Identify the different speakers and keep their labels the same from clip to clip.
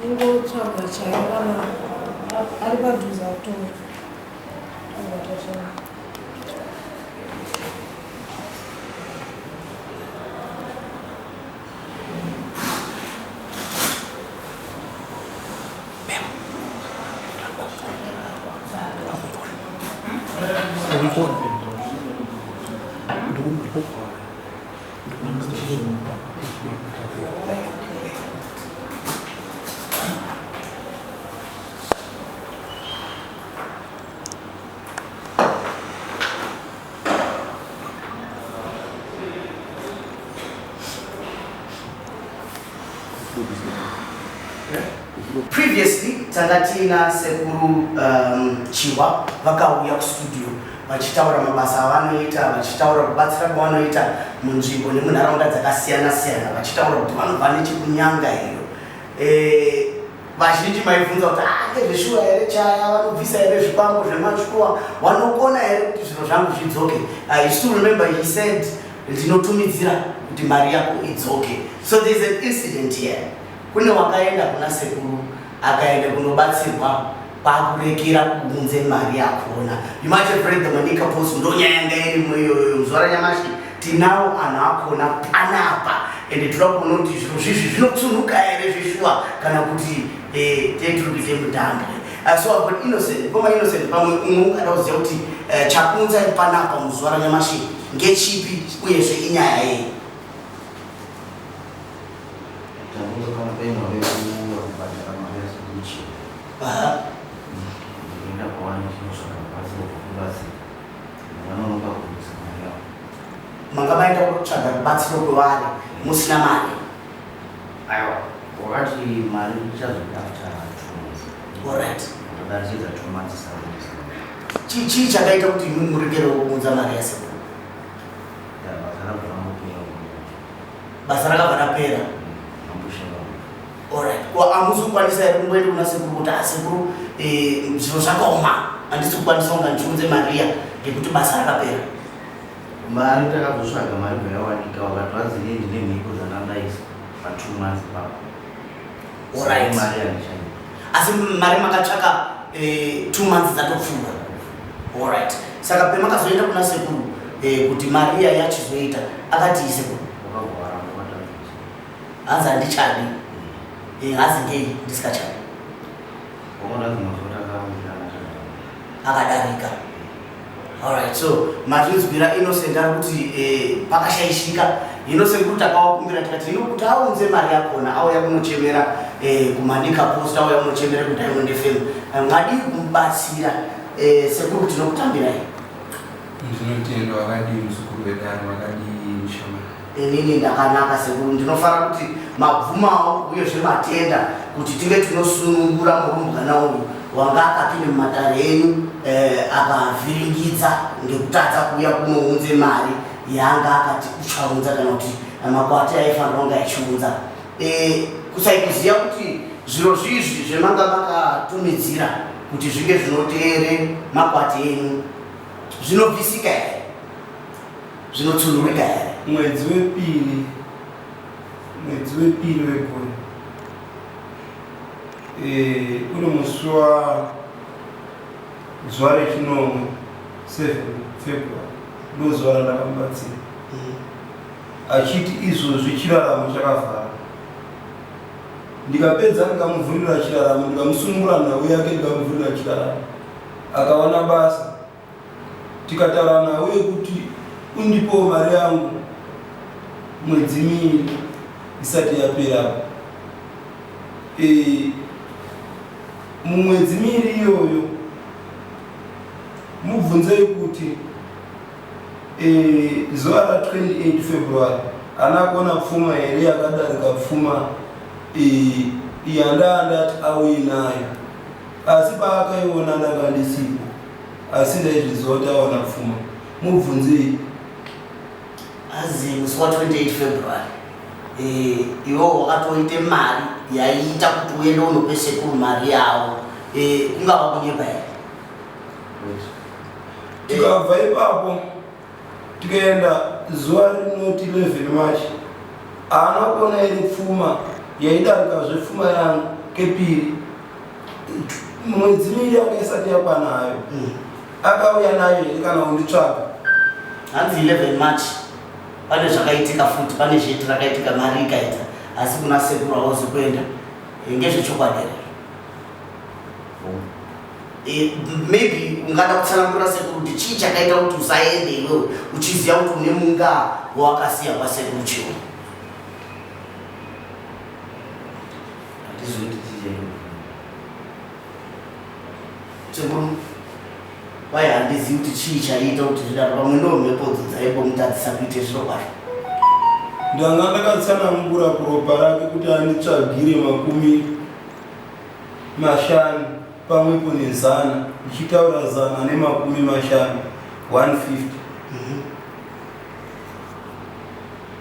Speaker 1: Kungotsvaga chaiyo kana ari padhuze atora.
Speaker 2: Previously tanga tiina sekuru um, Chihwa vakauya kustudio vachitaura mabasa avanoita vachitaura kubatsira kwavanoita munzvimbo nemunharaunda dzakasiyana siyana vachitaura kuti vanobva nechekunyanga iyo eh, Vazhinji maibvunza kuti ah, ndezveshuwa here chaya vanobvisa here zvikwambo zvemashuwa vanokona here kuti zviro zvangu zvidzoke. I still remember he said ndinotumidzira kuti mari yako idzoke. So there's an incident here. Kune wakaenda kuna sekuru akaenda kunobatsirwa kwakurekera kuunze mari yakona. You might have read the Manica Post, ndonyaya yanga irimo iyoyo. Muzuva ranyamashi tinawo anhu akona panapa ende toda kuona kuti zviro zvizvi zvinotsunhuka here zveshuwa kana kuti eh, tee tiri kuite mudhambwe ah, so I've got Innocent koma Innocent pamwe umwe ungada kuziva kuti eh, chakuunzai panapa muzuva ranyamashi ngechipi uyezve inyaya yei Manga maenda kutsvaga rubatsiro kwevari musina mari.
Speaker 3: Aiwa, wakati mari ichazoda after 2 months.
Speaker 2: Alright.
Speaker 3: Ndadarikidza 2 months saka.
Speaker 2: Chii chii chakaita kuti imwi murekere kuunza mari yasekuru?
Speaker 3: Basa rakabva rambopera.
Speaker 2: Basa rakabva rapera.
Speaker 3: Amboshinga.
Speaker 2: Alright. Ko hamusi kukwanisa here kumboenda kuna sekuru kuti ah sekuru eh, zviro zvakaoma handisi kukwanisa kunga ndichiunze mari iya ngekuti basa rakapera.
Speaker 3: Mari takazotsvaga mari bva yawanika wakati vanzi inini ndine mhiko dzandandaisa pa 2 months ipapo.
Speaker 2: Alright.
Speaker 3: Mari handichai.
Speaker 2: Asi mari makatsvaka eh, 2 months dzatopfuura. Alright. Saka pemakazoenda kuna sekuru eh, kuti mari iya yachizoita akati sekuru
Speaker 3: Wakabva waramba watambisa.
Speaker 2: Hanzi handichadi. Eh, hanzi ngei ndisikachadi.
Speaker 3: Wakaona hanzi mazuva takawirirana
Speaker 2: akadarika. Alright, so mazvinzwira Innocent ari kuti eh, pakashaishika. Innocent kuti takawakumbira tikati ino kuti aunze mari yakona auya kunochemera eh, kuManica Post auya kunochemera kuDiamond FM. Eh, mwadii kumubatsira eh, sekuru tinokutambirai.
Speaker 4: Ndinotenda wakadii muzukuru wedare wakadii mushamani.
Speaker 2: Inini ndakanaka sekuru, ndinofara kuti mabvumawo uyezve matenda kuti tinge tinosunungura murumbwana uyu wanga akapinda mumatare enyu eh, akavhiringidza ngekutadza kuuya kunounze mari yaanga akati uchaunza kana kuti makwati aifanira kunge achiunza. Eh, kusaikuziva kuti zviro zvizvi zvemanga makatumidzira kuti zvinge zvinoteere makwati enyu zvinobvisika here? Zvinotsunhurika here?
Speaker 4: Mwedzi wepiri, mwedzi wepiri wegore eh, uri musi wa zuva rechinomwe 7 February ndo zuva randakamubatsira achiti izvozvi chiraramo chakavhara. Ndikapedza ndikamuvhurira chiraramo, ndikamusunungura nhau yake, ndikamuvhurira chiraramo akawana basa. Tikataura nhau yekuti undipowo mari yangu mwedzi miiri isati yapera. E, mumwedzi miiri iyoyo mubvunzei kuti e, zuva ra 28 February haana kuona pfuma here yakadarika pfuma e, yandaa ndati auye nayo, asi paakaiona ndanga ndisipo, asi ndaizviziva kuti awana pfuma. Mubvunzei.
Speaker 2: Hanzi musi wa 28 February eh, iwewo wakatoite mari yaiita kuti uende unope sekuru mari yavo eh, kungava kunyepa here?
Speaker 4: Tikabva ipapo tikaenda zuva rinoti 11 March haana kuona iri pfuma yaidarikazve pfuma yangu kepiri mwedzi miiri yanga isati yakwana hayo mm. Akauya nayo here kana kunditsvaga?
Speaker 2: Hanzi 11 March pane zvakaitika futi, pane zheti rakaitika mari ikaita asi kuna sekuru hauzi kuenda. Eh, ngezvechokwadi here? Eh, maybe ungada kutsanangura sekuru kuti chii chakaita kuti usaende iwewe uchiziva kuti une munga wawakasiya kwasekuru Chiwo.
Speaker 3: Handizivi kuti chii chaita.
Speaker 2: Sekuru, kwai handizivi kuti chii chaiita kuti zvidaro, pamwe ndo mhepodzo dzaimbomutadzisa kuite zviro kwazvo.
Speaker 4: Ndanga ndakatsanangura kuropa rake kuti anditsvagire 50 pamwepo nezana, ndichitaura 150, 150.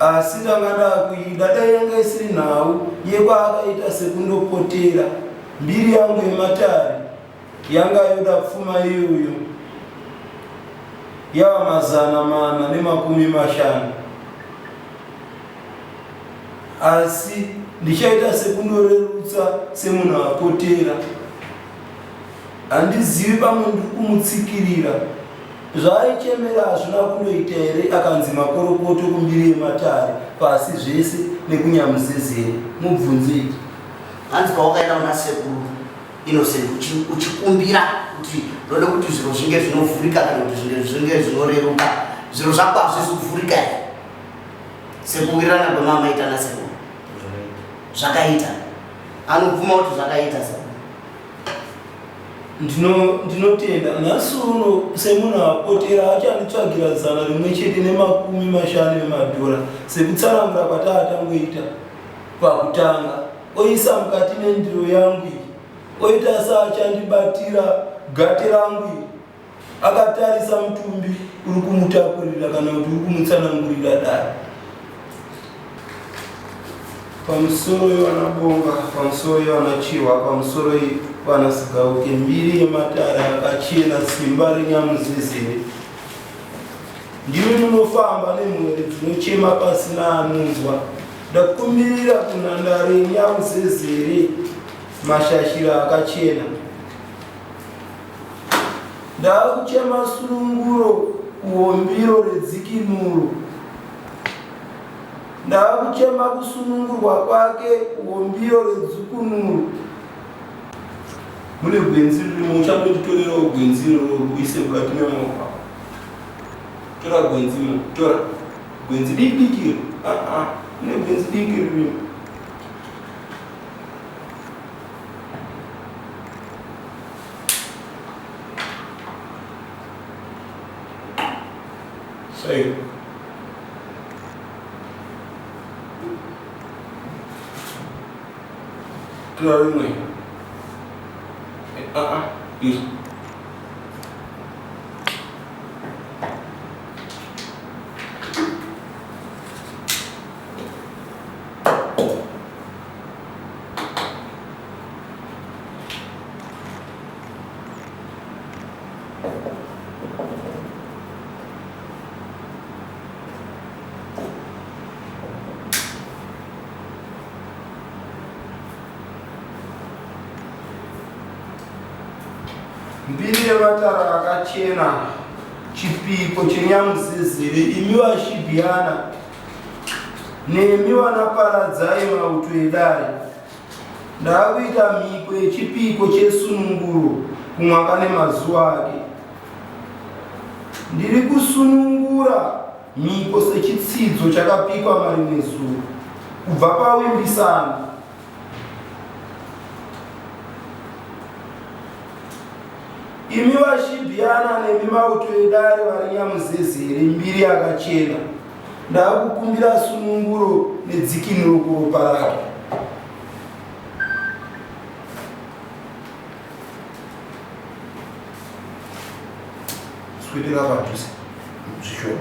Speaker 4: Asi ndanga ndakuida, dai yanga isiri nhau yekwaakaita sekundopotera. Mbiri yangu yematare yanga yoda pfuma iyoyo yava 450. Asi ndichaita sekundorerutsa semunhu apotera. Handizivi pamwe ndiri kumutsikirira. Zvaaichemera hazvina kundoita here akanzi makorokoto kumbiri yematare pasi zvese nekunyamuzezere. Mubvunzei.
Speaker 2: Hanzi pawakaenda kuna sekuru Innocent uchikumbira kuti ndoda kuti zviro zvinge zvinovhurika kana kuti zvinge zvinge zvinoreruka, zviro zvako hazvisi kuvhurika here? Sekuwirirana kwemamaita nasekuru zvakaita, anobvuma kuti zvakaita sekuru.
Speaker 4: Ndinotenda nhasi uno semunhu apotera achanditsvagira 150 emadhora sekutsanangura kwataatangoita pakutanga, oisa mukati mendiro yangu iyi, oita seachandibatira gate rangu iri akatarisa mutumbi uri kumutakurira kana kuti uri kumutsanangurira dare. Pamusoro yevana Bonga, pamusoro yevana Chihwa, pamusoro yevana Sigauke, mbiri yematare akachena, simba renyamuzezere. Ndimi munofamba nemhuri dzinochema pasina anonzwa. Ndakumbirira kunhandare yenyamuzezere, mashashira akachena. Ndakuchema sununguro kuhombiro redzikinuro. Ndakuchema kusunungurwa kwake kuhombiro redzukunuro. Mune gwenzi ririmo, uchandotitorerawo gwenzi iroro uise mukati memaoko ako. Tora gwenzi mo, tora gwenzi diki diki iro. Ah ah, mune gwenzi diki ririmo. Sei? Tora rimwe. Ah ah, iri. Mbiri yematara akachena, chipiko chenyamuzezere, imi vaShibhiana, nemi vanaparadzai mauto edare. Ndakuita mhiko yechipiko chesununguro kumwaka nemazuva ake. Ndiri kusunungura mhiko sechitsidzo chakapikwa marimwe zuro kubva pawimbisano. Imi vaShibhiana nemi mauto edare vari nyamuzezere mbiri yakachena, ndakukumbira sununguro nedzikinuro kuropa rake. Swedera padhuze zvishoma.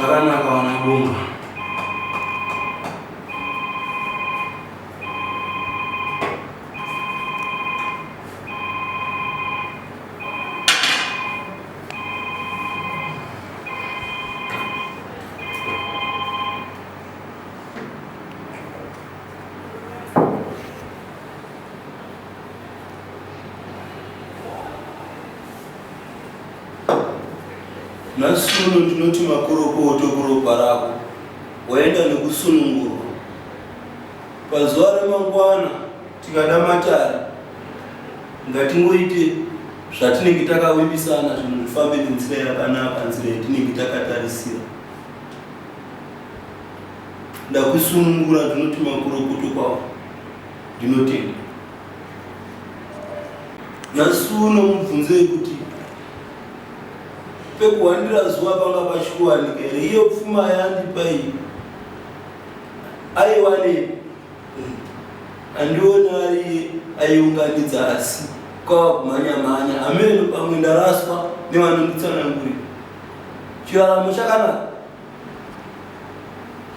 Speaker 4: Zvakanaka vana Bunga. Nhasi uno ndinoti makorokoto kuropa rako, waenda nekusunungurwa. Pazuva remangwana tikada matare, ngatingoite zvatinenge takawimbisana zvinhu zvifambe nenzira yakanaka, nzira yatinenge takatarisira. Ndakusunungura ndinoti makorokoto kwawo, ndinotenda. Nhasi uno mubvunzei kuti pekuhwandira zuva panga pachikuwanika here iyo pfuma yandipa iyi aiwanepi andioni ariye aiunganidza asi kwava kumhanya mhanya hameno pamwe ndaraswa nevanonditsanangurira chiraramo chakanaka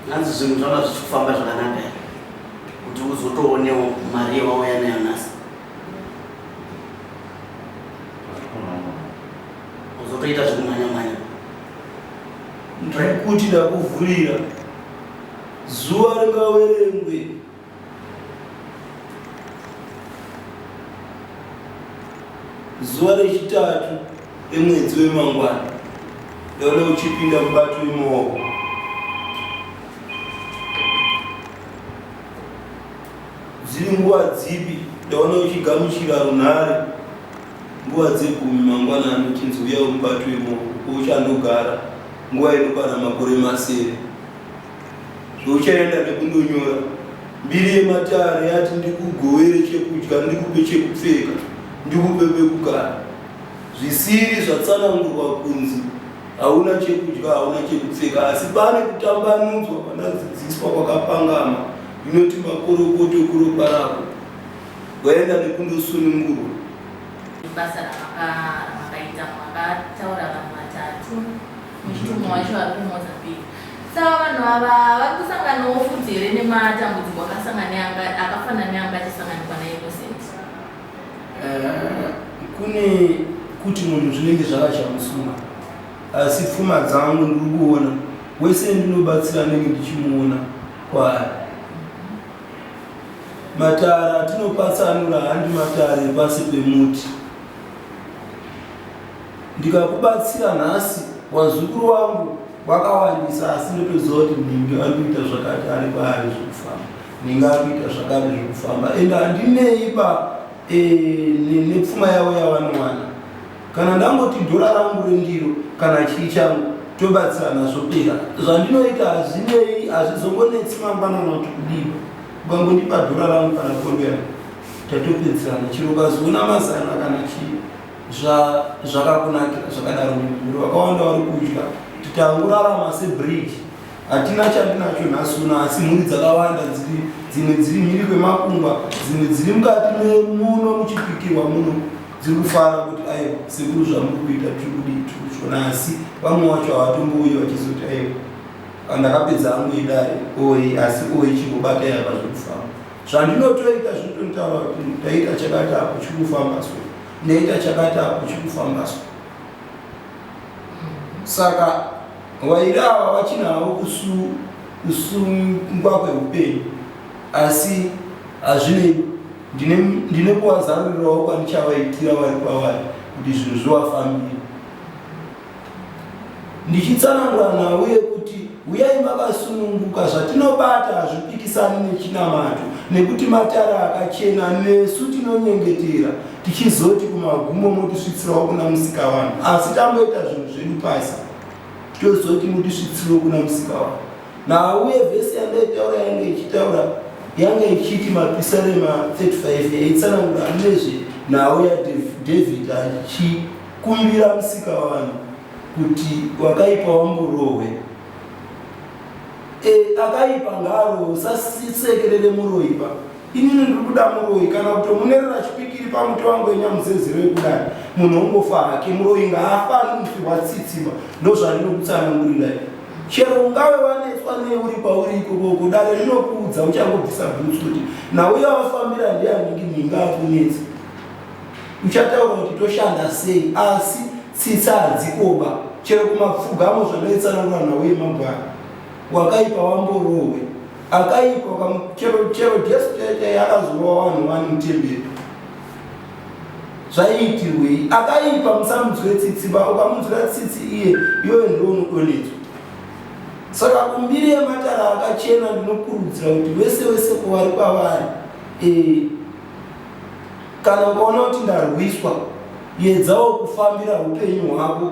Speaker 2: Hanzi zvinhu zvanga zvichikufamba zvakanaka here kuti uzotoonewo mari yawauya nayo nhasi? Uzotoita zvekumhanya mhanya.
Speaker 4: Ndiri kuti ndakuvhurira zuva ringaverengwe Zuva rechitatu remwedzi wemangwana ndaona uchipinda mubato wemaoko. Dziri nguva dzipi ndaona uchigamuchira runhare nguva dzegumi mangwanani uchinzi uya umubato wemaoko kwauchandogara nguva inokwana makore masere. Zvauchaenda nekundonyora mbiri yematare yati ndikugovere chekudya, ndikupe chekupfeka, ndikupe pekugara. Zvisiri zvatsanangurwa kunzi hauna chekudya, hauna chekupfeka, asi pane kutambanudzwa kwandadzidziswa kwakapangama inoti makorokoto kuropa rako waenda nekundosunungurwa.
Speaker 5: Basa ramakaita makataura vanhu vatatu muchiti umwe wacho ari kuMozambique. Saka vanhu ava vari kusanganawo futi here nematambudziko akafanana neanga achisanganikwa naInnocent?
Speaker 4: Eh, kune kuti munhu zvinenge zvakachamusunga asi pfuma dzangu ndiri kuona wese ndinobatsira ndenge ndichimuona kwaari matara atinopatsanura handi matare pasi pemuti Ndikakubatsira nhasi wazukuru wangu wakawandisa asi ndotoziva kuti nhingi ari kuita zvakati ari kwaari zvekufamba nhingi ari kuita zvakati zvekufamba ende handinei ba e, nepfuma yavo yavanowana kana ndangoti dhora rangu rendiro kana chii changu tobatsirana zvopera zvandinoita hazvinei hazvizombonetsi mangwanana kuti kudiwa ukangondipa dhora rangu kana pondo yangu tatopedzerana chero ukazoona mazana kana chii zvakakunakira zvakadaro nekuti vakawanda vari kudya titangurarama sebridge hatina chandinacho nhasi uno asi mhuri dzakawanda dziri dzimwe dziri mhiri kwemakungwa dzimwe dziri mukati muno muchipikirwa muno dziri kufara kuti aiwa sekuru zvamuri kuita tiri kudii tiri kuzviona asi vamwe vacho havatombouyi vachizoti aiwa ndakapedza hangu idare oi asi oi chingobata yapa zvekufamba zvandinotoita zvinotonitaura kuti ndaita chakati apo chiri kufamba so ndaita chakati apo chiri kufamba so saka vairi ava vachinavo kusungwa kweupenyu asi hazvinei ndine kuvazarurirawo kwandichavaitira vari kwavari kuti zvinhu zvivafambire Ndichitsanangura nhau yekuti huyai makasununguka zvatinobata hazvipikisani nechinamato nekuti matare akachena nesu tinonyengetera tichizoti kumagumo motisvitsirawo kuna Musikavanhu asi tamboita zvinhu zvedu pasi tozoti mutisvitsirewo kuna Musikavanhu. Nhau yevhesi yandaitaura yange ichitaura yange ichiti Mapisarema 35 yaitsanangura nezve nhau yaDavid achi Kumbira Musikavanhu kuti wakaipa wamborohwe. E, akaipa ngaarohwe usasekerere muroyi ba. Inini ndiri kuda muroyi kana kutomunerera chipikiri pamuti wangu wenyamuzezero yekudai munhu ongofa hake muroyi ngaafa anomufirwa tsitsi ba ndozvandinokutsanangurirai. Chero ungave wanetswa nei uri kwauri ikokoko, dare rinokuudza uchangobvisa bhutsu kuti nauya wafambira ndianhingi mhinga akunetsa. Uchataura kuti toshanda sei, asi tsitsa hadzikoba. Chero kumapfugamo zvandaitsanangura nhau yemagwaro, wakaipa wamborohwe. Akaipa chero chero Jesu chaiye chaiye akazorova vanhu vani mutemberi. Zvaiitirwei? Akaipa musamunzwire tsitsi ba, ukamunzwira tsitsi iye iwewe ndiwe unodonhedzwa. Saka kumbiri yematara akachena ndinokurudzira kuti wese wese kuvari kwavari e, kana ukaona kuti ndarwiswa yedzawo kufambira upenyu hwako.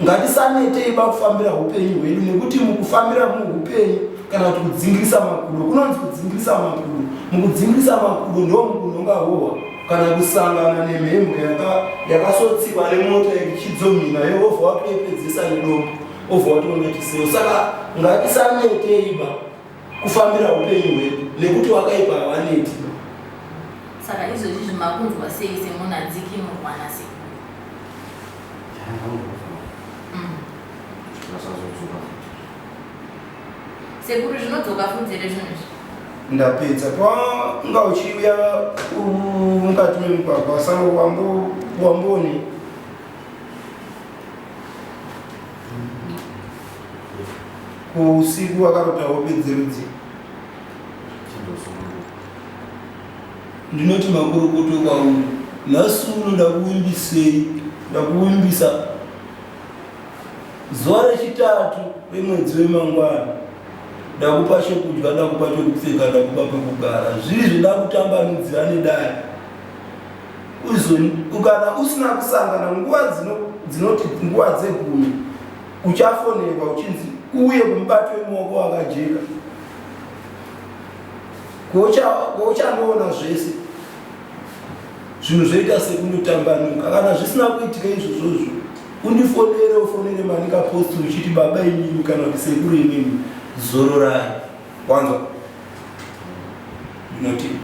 Speaker 4: Ngatisanetei pakufambira hupenyu hwedu nekuti mukufambira muhupenyu kana kuti kudzingirisa makudo kunonzi kudzingirisa makudo. Mukudzingirisa makudo ndo mukunhonga hohwa kana kusangana nemhembwe yakasotsikwa nemota ichidzomina yovha watoipedzesa nedombo ovha watoona chiseo. Saka ngatisanetei ba kufambira hupenyu hwedu nekuti wakaipa havaneti.
Speaker 5: Saka izvozvi zvimakunzwa sei semunhu adzikinurwa nasekuru? Sekuru zvinodzoka futi here zvinhu izvi?
Speaker 4: Ndapedza pawanga uchiuya mukati memugwagwa sango wamboni kuusiku wakarota hope dzerudzi Ndinoti makorokoto kwauri nhasi uno ndakuvimbisei ndakuvimbisa zuva rechitatu remwedzi wemangwana ndakupa chekudya ndakupa chekupfeka ndakupa pekugara zviri zvendakutambanudzira nedare kana usina kusangana nguva dzinoti nguva dzegumi uchafonerwa uchinzi uye kumubato wemaoko wakajeka Kwauchandoona zvese zvinhu zvoita sekundotambanuka. Kana zvisina kuitika izvozvozvo, undifonere ufonere Manica Post uchiti baba imimi kana kuti sekuru imimi zororai. Wanzwa? Ndinoti.